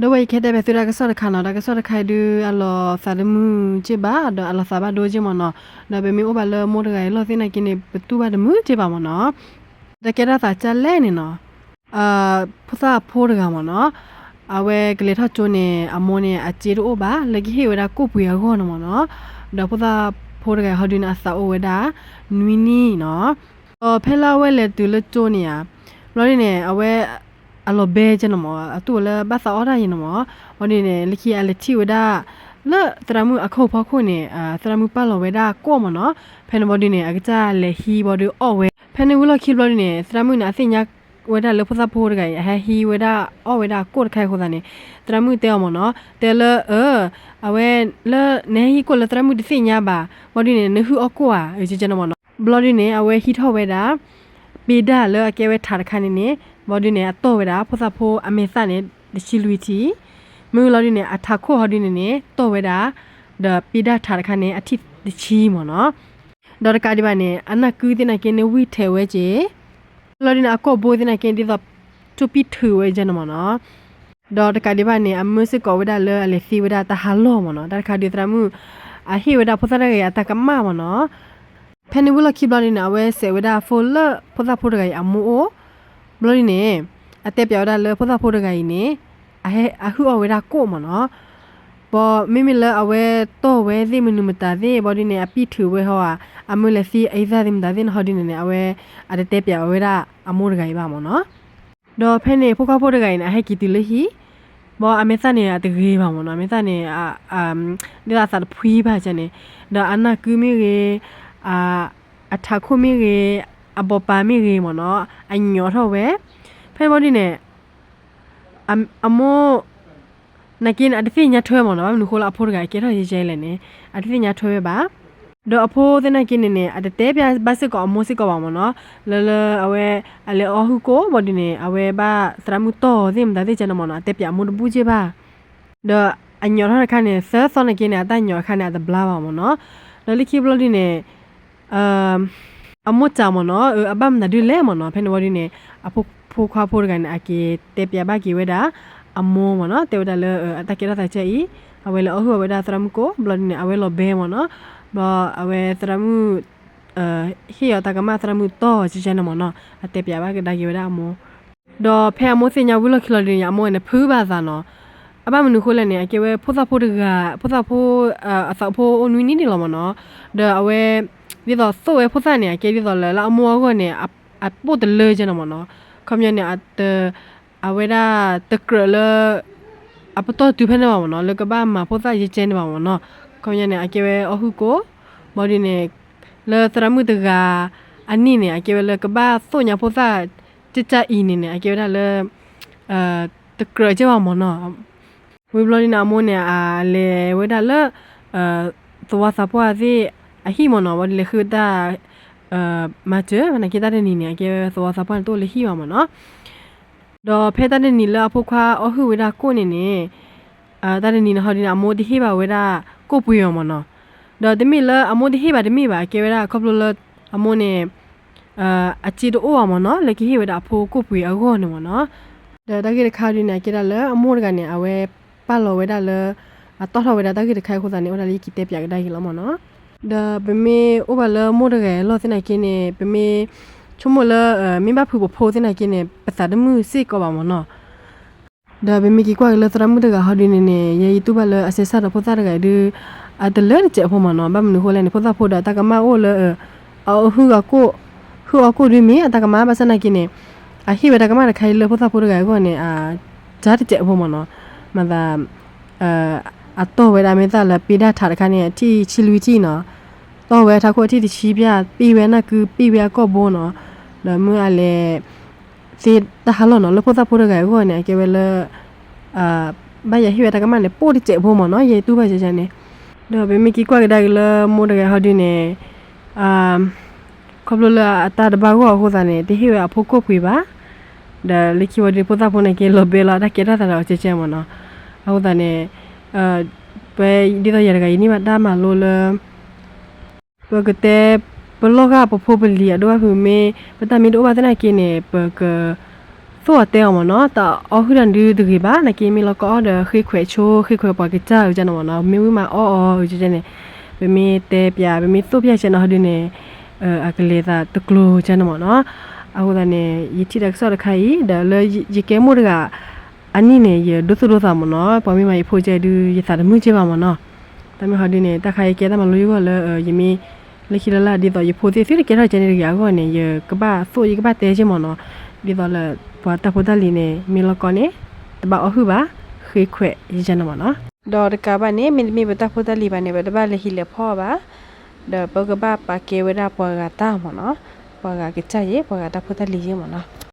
ဒီးဝဲအံၤကဟဲတဲဘၣ်သုတၢ်ကစီၣ်တခါနီၤ, တၢ်ကစီၣ်တခါအံၤဒုး အလီၤသးတမုာ်က့ဘၣ်, ဒီးအလီၤသးဘၣ်ဒိက့မ့ၢ်နီၤ. ဒီးပမ့ၢ်အိၣ်ဘၣ်လၢမိၢ်တဂၤအံၤအလီၢ်သ့ၣ်နာ်က့န့ၣ် ပတူၢ်ဘၣ်တမုာ်က့ဘၣ်မ့ၢ်နီၤ. တၢ်ကဲထီၣ်သးကၢ်လဲၣ်န့ၣ်နီၤ, ဖိသၣ်ဖိတဂၤမ့ၢ်နီၤ, အဝဲကလဲၤထီၣ်ကၠိန့ၣ် အမိၢ်န့ၣ် အစ့တအိၣ်ဘၣ် လၢကဟ့ၣ်ဝဲဒၣ်ကိၣ်ပှ့ၤအဂီၢ်န့ၣ်မ့ၢ်နီၤ. ဒီးဖိသၣ်ဖိတဂၤဟီဒုန့ၣ် အသးအိၣ်ဝဲဒၣ် နွံနံၣ်နီၤ. ဒီးဖဲလၢအဝဲလဲၤတုၤလၢကၠိန့ၣ်ဧါ, ဘျီဒ်န့ၣ် အဝဲ အလီၤဘဲကဲန့ၣ်မ့ၢ်, အတူၢ်ဝဲလၢဘၣ်သးအီၣ်တၢ်ယံၤန့ၣ်မ့ၢ်. ဘျီဒ်န့ၣ် လၢခံအလဲၤထံၣ်ဝဲဒၣ် လၢသရၣ်မုၣ်အခီၣ်ဖီခိၣ်န့ၣ် သရၣ်မုၣ်ပာ်လီၤဝဲဒၣ်ကိၣ်မ့ၢ်နီၤ. ဖဲန့ၣ်ဘျီဒ်န့ၣ် အကစၢ်လဲၤဟံးဘျီဒုးအီၣ်ဝဲ, ဖဲန့ၣ်ဝံၤလီၢ်ခံဘျီဒ်န့ၣ် သရၣ်မုၣ်န့ၣ် အသ့ၣ်ညါဝဲဒၣ်လၢဖိသၣ်ဖိတဂၤအံၤ အဟဲဟံးဝဲဒၣ်အီၣ်ဝဲဒၣ်ကိၣ်တခါအံၤအဃိသတးန့ၣ် သရၣ်မုၣ်တဲအီၤမ့ၢ်နီၤ, တဲလၢ အဝဲ လၢ နဟဲဟံးကိၣ်လၢသရၣ်မုၣ်တသ့ၣ်ညါဘၣ်, ဘျီဒ်န့ၣ် နဟုၣ်အီၣ်ကိၣ်ဧါ ကဲန့ၣ်မ့ၢ်နီၤ. ဘျီဒ်န့ၣ် အဝဲဟံးထီၣ်ဝဲဒၣ် ပ့ဒၢ်လၢအကဲဝဲထးတခါန့ၣ်န့ၣ်, ဘျီဒ်န့ၣ် အတီၢ်ဝဲဒၣ်ဖိသၣ်ဖိအမဲာ်သၣ်န့ၣ် တဆံလွံၢ်ထံၣ်, မ့ၢ်လီၤဒ်န့ၣ် အထးခိၣ်ဟီဒ်န့ၣ်န့ၣ် တီၢ်ဝဲဒၣ် ဒီးပ့ဒၢ်ထးတခါန့ၣ် အထံၣ်တဆံမ့ၢ်နီၤ. ဒီးတကးဒံးဘၣ်န့ၣ် အနၢ်ကုသ့ၣ်နာ်က့န့ၣ် ဝံၢ်ထဲးဝဲက့ၤ, လီၤဒ်န့ၣ် အကိာ်ဘိသ့ၣ်နာ်က့ ဒ်သိး ကၠိပံၣ်ထုးဝဲကဲန့ၣ်မ့ၢ်နီၤ. ဒီးတကးဒံးဘၣ်န့ၣ် အမၢစ့ၢ်ကီးဝဲဒၣ်လၢအလဲၤသ့ဝဲဒၣ်တၢ်ဟးလီၢ်မ့ၢ်နီၤ. တၢ်တခါဒုးသရၣ်မုၣ် အဟ့ၣ်ဝဲဒၣ်ဖိသၣ်တဂၤအံၤအတၢ်ကမၣ်မ့ၢ်နီၤ. ဖဲန့ၣ်ဝံၤလီၢ်ခံဘျီဒ်န့ၣ် အဝဲစဲးဝဲဒၣ် phone လၢဖိသၣ်ဖိတဂၤအံၤအမိၢ်အိၣ်, ဘျီဒ်န့ၣ် အတဲပၠးဝဲဒၣ်လၢဖိသၣ်ဖိတဂၤအံၤန့ၣ် အဟုၣ်အီၣ်ဝဲဒၣ်ကိၣ်မ့ၢ်နီၤ. ဘၣ်မ့မ့ၢ်လၢအဝဲတီၢ်ဝဲသ့ၣ်မနုၤမတၤသ့ၣ် ဘျီဒ်န့ၣ် အပံၣ်ထုးဝဲဟီဧါ, အမၢလဲၤသ့အအံသၣ်သ့ၣ်မတၤသ့ၣ်န့ၣ် ဟီဒ်န့ၣ်န့ၣ် အဝဲ အတတဲပၠးဝဲဒၣ်အမိၢ်တဂၤအံၤဘၣ်မ့ၢ်နီၤ. ဒီးဖဲန့ၣ် ဖိခွါဖိတဂၤအံၤန့ၣ် အဟဲက့ၤတုၤလၢဟံၣ်, ဘၣ်အမဲာ်သၣ်န့ၣ် အတဂ့ၤဘၣ်မ့ၢ်နီၤ, အမဲာ်သၣ်န့ၣ် ဒ်သိးအသးတဖှံဘၣ်န့ၣ်, ဒီးအနၢ်ကုမ့ၢ်ဂ့ၤ, အထးခိၣ်မ့ၢ်ဂ့ၤ, အဘိးပၤမ့ၢ်ဂ့ၤမ့ၢ်နီၤ, အညီထီၣ်ဝဲ. ဖဲန့ၣ်ဘျီဒ်န့ၣ် အမိၢ် နာ်က့န့ၣ် အတသ့ၣ်ညါထွဲမ့ၢ်နီၤ, ဘၣ်မနုၤဃိလၢအဖိတဂၤအကဲထီၣ်ယဲကဲလဲၣ်န့ၣ် အတသ့ၣ်ညါထွဲဝဲဘၣ်. ဒီးအဖိသ့ၣ်နာ်က့န့ၣ်န့ၣ် အတတဲပၠးဘၣ်စ့ၢ်ကီးအမိၢ်စ့ၢ်ကီးဘၣ်မ့ၢ်နီၤ, လၢလၢအဝဲ အလဲၤအီၣ်ဟုၣ်ကိၣ်ဘျီဒ်န့ၣ် အဝဲဘၣ်သရၣ်မုၣ်တီၢ်သ့ၣ်မတၤသ့ၣ်ကဲန့ၣ်မ့ၢ်နီၤ, အတဲပၠးအမိၢ်တဘူၣ်က့ဘၣ်. ဒီးအညီထီၣ်တခါန့ၣ် သၢသီနာ်က့န့ၣ် အတၢ်ညီတခါန့ၣ် အတဘျါဘၣ်မ့ၢ်နီၤ. ဒီးလၢခံဘျီဒ်န့ၣ် အမိၢ်စံးမ့ၢ်နီၤ, အဘၣ်မနုၤဒ်လဲၣ်မ့ၢ်နီၤ. ဖဲန့ၣ်ဝံၤဒ်န့ၣ် အဖိခွါဖိတဂၤန့ၣ် အက့ၤတဲပၠးဘၣ်က့ၤဝဲဒၣ် အမိၢ်မ့ၢ်နီၤ, တဲဝဲဒၣ်လၢ အတၢ်ကဲထီၣ်သးကဲအံၤ အဝဲလဲၤအီၣ်ဟုၣ်အီၣ်ဝဲဒၣ်သရၣ်မုၣ်ကိၣ် ဘျီဒ်န့ၣ် အဝဲလီၤဘဲမ့ၢ်နီၤ. ဘျီအဝဲသရၣ်မုၣ် ဟ့ၣ်အီၤတၢ်ကမၣ် သရၣ်မုၣ်တီၢ်ကဲကဲန့ၣ်မ့ၢ်နီၤ, အတဲပၠးဘၣ်ကဒါက့ၤဝဲဒၣ်အမိၢ်. ဒီးဖဲအမိၢ်သ့ၣ်ညါဝံၤလီၢ်ခံလီၤဒ်န့ၣ် အမိၢ်န့ၣ်ဖုးဘၣ်အသးနီၤ. အဘၣ်မနုၤဃိလဲၣ်န့ၣ် အကဲဝဲဖိသၣ်ဖိတဂၤ, ဖိသၣ်ဖိ အသးဖိအိၣ်နွံနံၣ်ဒံးလီၤမ့ၢ်နီၤ. ဒီးအဝဲ ဒ်သိးသိၣ်ဝဲဖိသၣ်န့ၣ် အကဲဒ်သိးလၢ လၢအမိၢ်အဂီၢ်န့ၣ် အပိၢ်တလၢကဲန့ၣ်မ့ၢ်နီၤ. ခီပညီန့ၣ် အဝဲဒၣ်တကြၢးလၢ အပတီၢ်တုၤဖဲန့ၣ်ဘၣ်မ့ၢ်နီၤ, လၢကဘၣ်မၤဖိသၣ်ယဲကဲန့ၣ်ဘၣ်မ့ၢ်နီၤ. ခီပညီန့ၣ် အကဲဝဲအီၣ်ဟုၣ်ကိၣ်, ဘျီဒ်န့ၣ် လၢသရၣ်မုၣ်တဂၤအနံၣ်န့ၣ် အကဲဝဲလၢကဘၣ်သိၣ်ညါဖိသၣ် ကၠၢ်ကၠၢ်အံၤန့ၣ်န့ၣ် အကဲဝဲဒၣ်လၢ တကြၢးကဲဘၣ်မ့ၢ်နီၤ. ဝံၤဘျီဒ်န့ၣ် အမိၢ်န့ၣ် အလဲၤဝဲဒၣ်လၢ သဝီသးပှၢ်သ့ၣ်အဟံၣ်မ့ၢ်နီၤ, ဘျီဒ်လဲၤဃုတၢ် မၤစၢၤ, နာ်က့တၢ်တနံၤန့ၣ် အကဲဝဲသဝီသးပှၢ်န့ၣ်တအိၣ်လၢဟံၣ်ဘၣ်မ့ၢ်နီၤ. ဒီးဖဲတၢ်တနံၤလၢအဖိခွါအီၣ်ဟုၣ်ဝဲဒၣ်ကိၣ်န့ၣ်န့ၣ် တၢ်တနံၤန့ၣ် ဟီဒ်န့ၣ် အမိၢ်တဟ့ၣ်ဘၣ်ဝဲဒၣ်ကိၣ်ပှ့ၤအီၤမ့ၢ်နီၤ. ဒီးတမ့ၢ်လၢအမိၢ်တဟ့ၣ်ဘၣ်တမ့ၢ်ဘၣ်, အကဲဝဲဒၣ်ခီဖျိလၢ အမိၢ်န့ၣ် အစ့တအိၣ်ဘၣ်မ့ၢ်နီၤ, လၢကဟ့ၣ်ဝဲဒၣ်အဖိကိၣ်ပှ့ၤအဂီၢ်န့ၣ်မ့ၢ်နီၤ. ဒီးတၢ်ဂ့ၢ်တခါဒ်န့ၣ် အကဲဒၣ်လၢအမိၢ်တဂၤန့ၣ် အဝဲပာ်လီၤဝဲဒၣ်လၢ အတီၣ်ထီၣ်ဝဲဒၣ်တၢ်ဂ့ၢ်တခါအံၤအဃိသတးန့ၣ် အိၣ်ဒၣ်လၢယက့ၤတဲပၠးကဒါက့ၤလီၤမ့ၢ်နီၤ. ဒီးပမ့ၢ်အိၣ်ဘၣ်လၢမိၢ်တဂၤအလီၢ်သ့ၣ်နာ်က့န့ၣ် ပမ့ၢ်ဆိကမိၣ်လၢ မ့ၢ်ဘၣ်ဖုးပဖိသ့ၣ်နာ်က့န့ၣ် ပသးတမုာ်စ့ၢ်ကီးဘၣ်မ့ၢ်နီၤ. ဒီးပမ့ၢ်က့ၤကွၢ်က့ၤလၢသရၣ်မုၣ်တဂၤဟီဒ်န့ၣ်န့ၣ် ယဲယတူၢ်ဘၣ်လၢအစဲးစၢ်ဒီးဖိသၣ်တဂၤအံၤဒုး အတလၢတစဲးဖိမ့ၢ်နီၤ. ဘၣ်မနုၤဃိလဲၣ်န့ၣ် ဖိသၣ်ဖိဒီးတၢ်ကမၣ်အိၣ်လၢ အ အ ဟုၣ်အီၣ်ကိၣ် ဟုၣ်အီၣ်ကိၣ်ဒုးမ့ၢ် အတၢ်ကမၣ်ဘၣ်ဆၣ်နာ်က့န့ၣ် အဟ့ၣ်ဝဲတၢ်ကမၣ်တခါအံၤလၢဖိသၣ်ဖိတဂၤအဂီၢ်န့ၣ် အ ကၢ်တစဲးဖိမ့ၢ်နီၤ. မၤသး အတီၢ်ဝဲဒၣ်မဲာ်သၣ်လၢပ့ဒၣ်ထးတခါန့ၣ် အထံၣ်ဆံလွံၢ်ထံၣ်နီၤ. တီၢ်ဝဲထးခိၣ်အထံၣ်တဆံပျၢ် ပ့ၢ်ဝဲနၢ်ကု ပ့ၢ်ဝဲအကိာ်ဘိနီၤ. ဒီးမ့ၢ်အလဲၤ သ့တၢ်ဟးလီၢ်နီၤ လၢဖိသၣ်ဖိတဂၤအဂီၢ်န့ၣ် အကဲဝဲလၢ ဘၣ်ယၤဟ့ၣ်ဝဲတၢ်ကမၣ်န့ၣ် ပိၢ်တစဲးဖိမ့ၢ်နီၤ ယဲတူၢ်ဘၣ်ယဲန့ၣ်. ဒီးပမ့ၢ်က့ၤကွၢ်ကဒါက့ၤလၢမိၢ်တဂၤဟီဒုန့ၣ် ခီဖျိလၢအတၢ်တဘၣ်ဂီၢ်အဃိသတးန့ၣ် တဟ့ၣ်ဝဲအဖိကိၣ်ပှ့ၤဘၣ်. ဒီးလၢခံဝံၤဒုးဖိသၣ်ဖိန့ၣ်က့ၤလီၤဘဲလီၤ တၢ်ကဲထီၣ်သးဒီးအီၤကဲကဲမ့ၢ်နီၤ. အဃိသတးန့ၣ် ပ ဒ်သိးယၤတဂၤယန့ၢ်ဘၣ်တၢ်မၤလိလၢ ပကတဲ ပလီၢ်ဂာ်ပဖိပလံၤအဒိၣ်ဘၣ်ဖုးမ့ၢ် ပတၢ်မ့ၢ်တအိၣ်ဘၣ်သနာ်က့န့ၣ် ပက သိၣ်အီၤတဲအီၤမ့ၢ်နီၤ, တၢ်အီၣ်ဟုၣ်တၢ်ဒုတဂ့ၤဘၣ်, နာ်က့မ့ၢ်လီၢ်ကီအီၣ်ဒီး ဃ့ခွဲးဆိ ဃ့ခွဲးပှၤကစၢ်အုးကန့ၣ်မ့ၢ်နီၤ, မ့ၢ်ဝံၣ်မးအီၣ်အီၤအုးကန့ၣ်, ပမ့ၢ်တဲပၠး ပမ့ၢ်သိၣ်ပၠးကန့ၣ်ဟီဒုန့ၣ် အကလဲၤသးတကျိၤကန့ၣ်မ့ၢ်နီၤ. အဃိသတးန့ၣ် ယထံၣ်တၢ်ကစီၣ်တခါအံၤ ဒီးလၢယကဲမိၢ်တဂၤ အနံၣ်န့ၣ် ယဒိသူၣ်ဒိသးမ့ၢ်နီၤ, ပှၤမ့ၢ်မၤယဖိကဲဒု ယသးတမုာ်က့ဘၣ်မ့ၢ်နီၤ. တၢ်မ့ၢ်ဟီဒုန့ၣ် တၢ်ခါအံၤကဲတၢ်မၤလိယဂီၢ်လၢ ယမ့ၢ် လၢခံလၢ်လၢ် ဒ်သိးယဖိသ့ၣ်သုတကဲထီၣ်ကဲန့ၣ်တဂ့ၤအဂီၢ်န့ၣ် ယကဘၣ်သိၣ် ယကဘၣ်တဲက့မ့ၢ်နီၤ, ဒ်သိးလၢ ပှၤတၢ်ဖိတၢ်လံၤန့ၣ် မ့ၢ်လီၢ်ကီန့ၣ် တဘၣ်အီၣ်ဟုၣ်ဘၣ်, ဃ့ခွဲးယကန့ၣ်မ့ၢ်နီၤ. ဒီးတကးဘၣ်န့ၣ် မ့တမ့ၢ်ပတၢ်ဖိတၢ်လံၤဘၣ်န့ၣ် ပတဘၣ်လဲၤဟံးလဲၤဖီၣ်ဘၣ်, ဒီးပကဘၣ်ပာ်ကဲဝဲဒၣ်ပှၤဂၤတၢ်မ့ၢ်နီၤ, ပှၤဂၤကစၢ်ယဲ ပှၤဂၤတၢ်ဖိတၢ်လံၤယဲမ့ၢ်နီၤ.